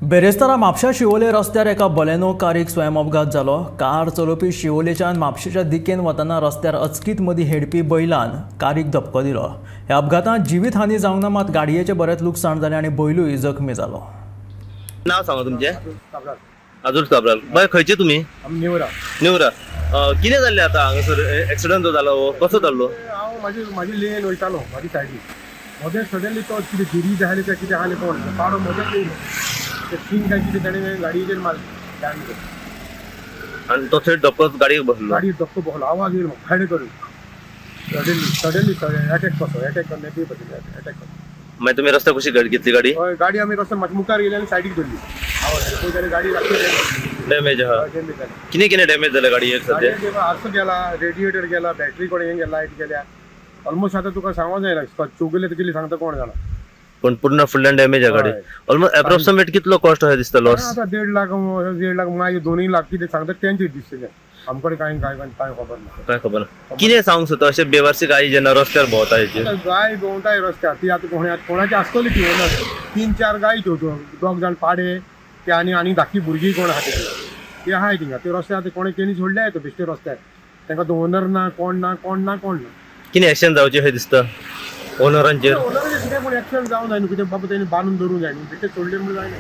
बेरेस्तारा म्हापशा शिवोले रस्त्यार एका बलेनो कारीक स्वयं अपघात जालो. कार चलोवपी शिवोलेच्यान म्हापशेच्या दिकेन वतना रस्त्यार अचकीत मदीं हेडपी बैलान कारीक धपको दिलो. ह्या अपघातांत जिवीत हानी जावंक ना, मात गाडयेचें बरेंच लुकसाण जालें आनी बैलूय जखमी जालो. नाव सांगा तुमचें? अजून काब्राल. बाय खंयचे तुमी? निवरा. निवरा. कितें जाल्लें आतां हांगासर एक्सिडंट जो जालो हो कसो जाल्लो? हांव म्हाजी लेन वयतालो म्हाजी सायडीन, मदें सडनली तो कितें गिरी जाले काय कितें आसलें कोण पाडो मदेंच येयलो, ते थिंग काय कितें ताणें गाडयेचेर मारलें आनी तो थंय धपको गाडयेक बसलो. गाडयेक धपको बसलो, आवाज येयलो फायदे करून सडनली एटॅक कसो एटॅक करून एटॅक कसो. मागीर तुमी रस्त्या कशी घेतली गाडी? हय, गाडी आमी रस्त्या मातशी मुखार गेली आनी सायडीक धरली. आवाज जाल्यार गाडी डॅमेज आहा. कितें कितें डॅमेज जालें गाडयेक सद्या? आरसो गेला, रेडिएटर गेला, बॅटरी कोण हें गेला, लायट गेल्या. ऑलमोस्ट आतां तुका सांगूंक जायना चुगले कितली सांगता कोण जाणा, पण पूर्ण फुडल्यान डॅमेज आहा गाडी. ऑलमोस्ट एप्रोक्सिमेट कितलो कॉस्ट अशें दिसता लॉस? आतां 1.5 लाख 1.5 लाख मागीर 2 लाख कितें सांगता तेंचे दिसतलें, आमकडे कांय कांय कांय खबर ना. कांय खबर ना. कितें सांगूंक सोदता अशें बेवारशी गाय जेन्ना रस्त्यार भोंवता हेचेर? गाय भोंवताय रस्त्यार ती आतां कोणाची आसतली ती ओनर, 3-4 गाय त्यो दोग जाण पाडे ते आनी आनी धाकटी भुरगीं कोण आहा ते आहाय थिंगा ते रस्त्यार आतां कोणें तेणी सोडले तो बेश्टे रस्त्यार, तांकां तो ओनर ना, कोण ना, कोण ना, कोण ना. कितें एक्शन जावचें अशें दिसता ओनरांचेर? ओनरांचेर कितें पूण एक्शन जावंक जाय न्हू, कितें बाबा तेणी बांदून दवरूंक जाय न्हू, बेश्टे सोडले म्हणून जायना.